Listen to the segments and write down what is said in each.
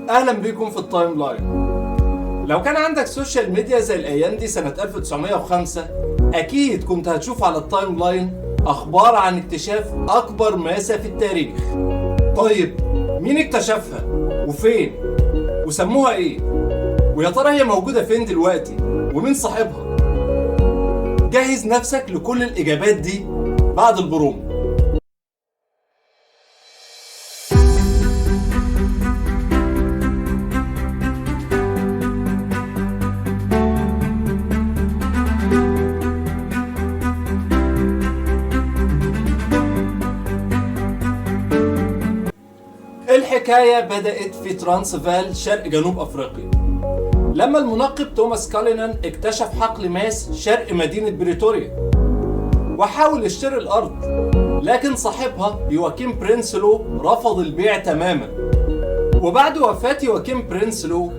اهلا بيكم في ال timeline. لو كان عندك social media زي الايام دي سنة 1905 اكيد كنت هتشوف على ال timeline اخبار عن اكتشاف اكبر ماسة في التاريخ. طيب مين اكتشفها وفين وسموها ايه؟ ويا ترى هي موجودة فين دلوقتي ومين صاحبها؟ جهز نفسك لكل الاجابات دي بعد البرومو. الحكاية بدأت في ترانسفال شرق جنوب أفريقيا لما المنقب توماس كالينان اكتشف حقل ماس شرق مدينة بريتوريا وحاول يشتري الأرض، لكن صاحبها يواكيم برينسلو رفض البيع تماما. وبعد وفاة يواكيم برينسلو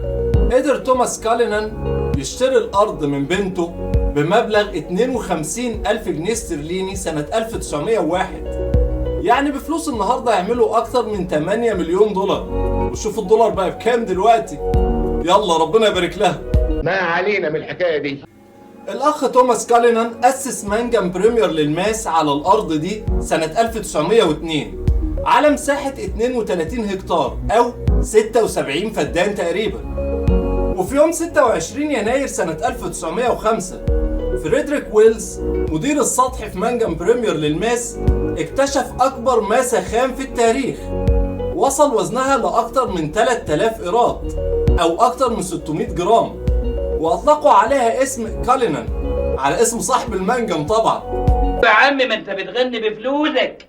قدر توماس كالينان يشتري الأرض من بنته بمبلغ 52 ألف جنيه استرليني سنة 1901، يعني بفلوس النهارده يعملوا اكتر من 8 مليون دولار. وشوف الدولار بقى بكام دلوقتي، يلا ربنا يبارك لها. ما علينا من الحكاية دي. الاخ توماس كالينان اسس منجم بريمير للماس على الارض دي سنة 1902 على مساحة 32 هكتار او 76 فدان تقريبا. وفي يوم 26 يناير سنة 1905 فريدريك ويلز مدير السطح في منجم بريمير للماس اكتشف أكبر ماسة خام في التاريخ، وصل وزنها لأكتر من 3000 قيراط أو أكتر من 600 جرام، وأطلقوا عليها اسم كالينان على اسم صاحب المنجم طبعا. يا عم ما انت بتغني بفلوسك.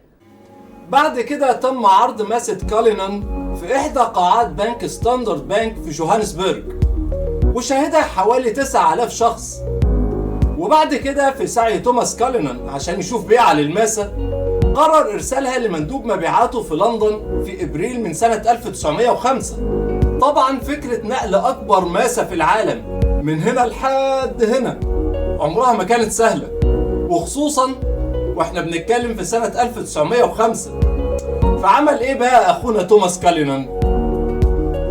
بعد كده تم عرض ماسة كالينان في إحدى قاعات بنك ستاندرد بانك في جوهانسبرج، وشاهدها حوالي 9000 شخص. وبعد كده في سعي توماس كالينان عشان يشوف بيعة للماسة قرر إرسالها لمندوب مبيعاته في لندن في إبريل من سنة 1905. طبعا فكرة نقل أكبر ماسة في العالم من هنا لحد هنا عمرها ما كانت سهلة، وخصوصا واحنا بنتكلم في سنة 1905. فعمل ايه بقى أخونا توماس كالينان؟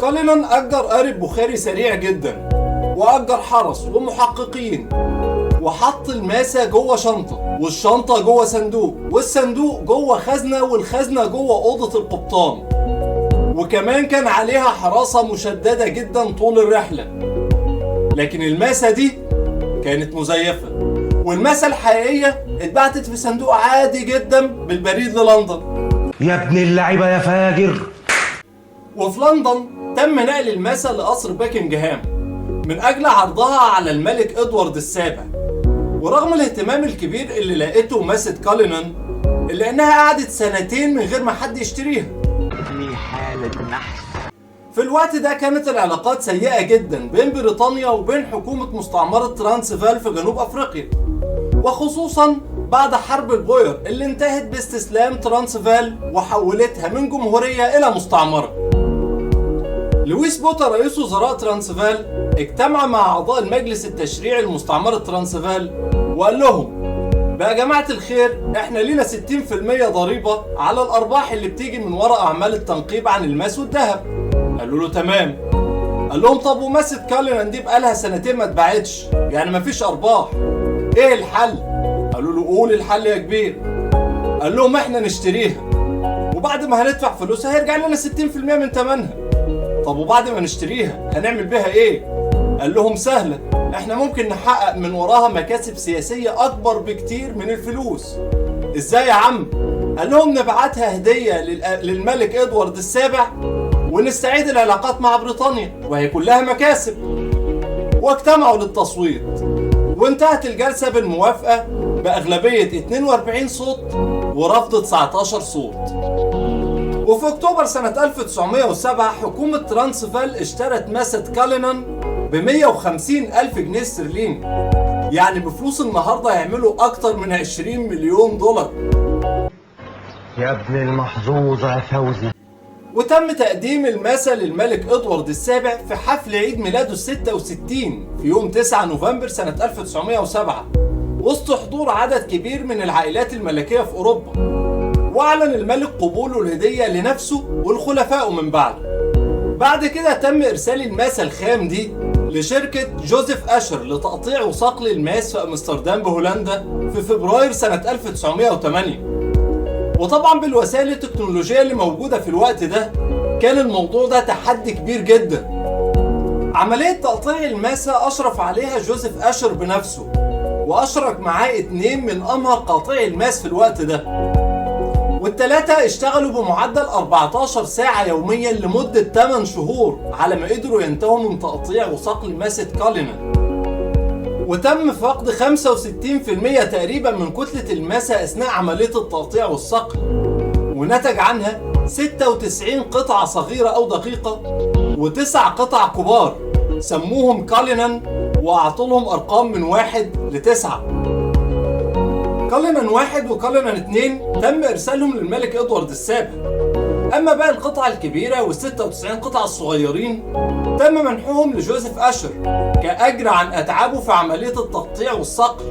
كالينان أجر قارب بخاري سريع جدا، وأجر حرس ومحققين، وحط الماسة جوه شنطة، والشنطة جوه صندوق، والصندوق جوه خزنة، والخزنة جوه أوضة القبطان. وكمان كان عليها حراسة مشددة جدا طول الرحلة. لكن الماسة دي كانت مزيفة، والماسة الحقيقية اتبعتت في صندوق عادي جدا بالبريد للندن. يا ابن اللعيبة يا فاجر. وفي لندن تم نقل الماسة لقصر باكنجهام من أجل عرضها على الملك إدوارد السابع. ورغم الاهتمام الكبير اللي لقيته ماسة كالينان، إلا إنها قعدت سنتين من غير ما حد يشتريها. دي حالة نحس. في الوقت ده كانت العلاقات سيئة جدا بين بريطانيا وبين حكومة مستعمرة ترانسفال في جنوب أفريقيا، وخصوصا بعد حرب البوير اللي انتهت باستسلام ترانسفال وحولتها من جمهورية إلى مستعمرة. لويس بوتا رئيس وزراء ترانسفال اجتمع مع أعضاء المجلس التشريعي لمستعمرة ترانسفال وقال لهم بقى جماعة الخير، احنا لينا 60% ضريبة على الأرباح اللي بتيجي من وراء أعمال التنقيب عن الماس والذهب. قالوا له تمام. قال لهم طب وماسة كالينان دي بقالها سنتين ما اتباعتش، يعني مفيش أرباح، ايه الحل؟ قالوا له قول الحل يا كبير. قال لهم احنا نشتريها، وبعد ما هندفع فلوسها هيرجع لنا 60% من ثمنها. طب وبعد ما نشتريها هنعمل بيها ايه؟ قال لهم سهلة، احنا ممكن نحقق من وراها مكاسب سياسية أكبر بكتير من الفلوس. ازاي يا عم؟ قال لهم نبعتها هدية للملك إدوارد السابع ونستعيد العلاقات مع بريطانيا وهي كلها مكاسب. واجتمعوا للتصويت، وانتهت الجلسة بالموافقة بأغلبية 42 صوت ورفض 19 صوت. وفي أكتوبر سنة 1907 حكومة ترانسفال اشترت ماسة كالينان ب 150 ألف جنيه استرليني، يعني بفلوس النهاردة يعملوا أكتر من 20 مليون دولار. يا ابن المحظوظة يا فوزي. وتم تقديم الماسة للملك إدوارد السابع في حفل عيد ميلاده 66 في يوم 9 نوفمبر سنة 1907 وسط حضور عدد كبير من العائلات الملكية في أوروبا. وأعلن الملك قبوله الهدية لنفسه والخلفاء من بعده. بعد كده تم إرسال الماسة الخام دي لشركة جوزيف أشر لتقطيع وصقل الماس في أمستردام بهولندا في فبراير سنة 1908. وطبعا بالوسائل التكنولوجية اللي موجودة في الوقت ده كان الموضوع ده تحدي كبير جدا. عملية تقطيع الماسة أشرف عليها جوزيف أشر بنفسه، وأشرك معاه 2 من أمهر قاطعي الماس في الوقت ده، والتلاتة اشتغلوا بمعدل 14 ساعة يوميا لمدة 8 شهور على ما قدروا ينتهوا من تقطيع وصقل ماسة كالينان. وتم فقد 65% تقريبا من كتلة الماسة أثناء عملية التقطيع والصقل، ونتج عنها 96 قطعة صغيرة أو دقيقة و9 قطع كبار سموهم كالينان وأعطوا لهم أرقام من 1 ل9. كالينان 1 وكالينان 2 تم إرسالهم للملك إدوارد السابع. أما باقي القطع الكبيرة وال96 قطعة الصغيرين تم منحهم لجوزيف أشر كأجر عن أتعابه في عملية التقطيع والصقل.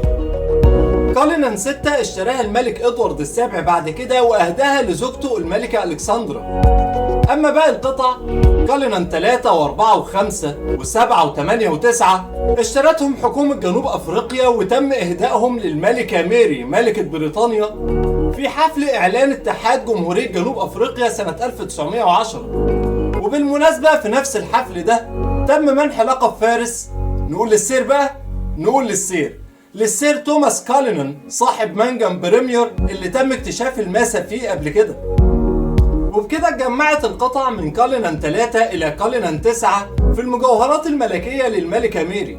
كالينان 6 اشتراها الملك إدوارد السابع بعد كده وأهداها لزوجته الملكة ألكسندرا. أما باقي القطع كالينان 3 و4 و5 و7 و8 و9 اشترتهم حكومة جنوب أفريقيا وتم إهدائهم للملكة ميري ملكة بريطانيا في حفل إعلان اتحاد جمهورية جنوب أفريقيا سنة 1910. وبالمناسبة في نفس الحفل ده تم منح لقب فارس، نقول للسير بقى، نقول للسير توماس كالينان صاحب منجم بريمير اللي تم اكتشاف الماسة فيه قبل كده. وبكده اتجمعت القطع من كالينان 3 إلى كالينان 9 في المجوهرات الملكية للملكة ميري،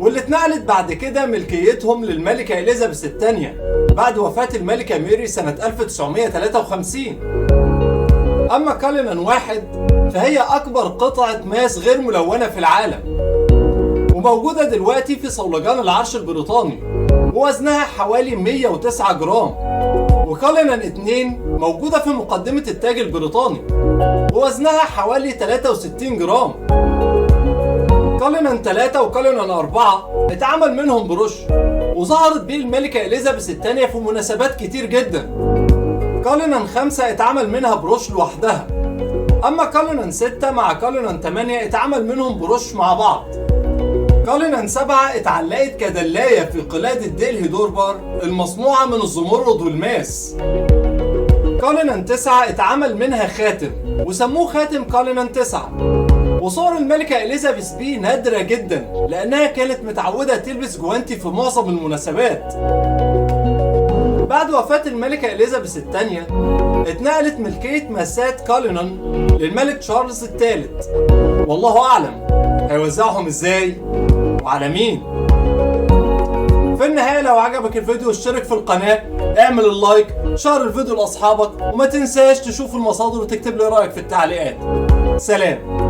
واللي اتنقلت بعد كده ملكيتهم للملكة إليزابيث الثانية بعد وفاة الملكة ميري سنة 1953. أما كالينان 1 فهي أكبر قطعة ماس غير ملونة في العالم، وموجودة دلوقتي في صولجان العرش البريطاني ووزنها حوالي 109 جرام. وكالينان 2 موجودة في مقدمة التاج البريطاني ووزنها حوالي 63 جرام. كالينان 3 وكالينان 4 اتعمل منهم بروش وظهرت بيه الملكة إليزابيث الثانية في مناسبات كتير جدا. كالينان 5 اتعمل منها بروش لوحدها. أما كالينان 6 مع كالينان 8 اتعمل منهم بروش مع بعض. كالينان 7 اتعلقت كدلاية في قلادة ديلهي دوربار المصنوعة من الزمرد والماس. كالينان 9 اتعمل منها خاتم وسموه خاتم كالينان 9. وصور الملكة إليزابيث بيه نادرة جدا لأنها كانت متعودة تلبس جوانتي في معظم المناسبات. بعد وفاة الملكة إليزابيث الثانية اتنقلت ملكية ماسات كالينان للملك تشارلز الثالث، والله أعلم هيوزعهم ازاي وعلى مين. في النهاية لو عجبك الفيديو اشترك في القناة، اعمل ال like، share الفيديو لأصحابك، وما تنساش تشوف المصادر وتكتب لي رأيك في التعليقات. سلام.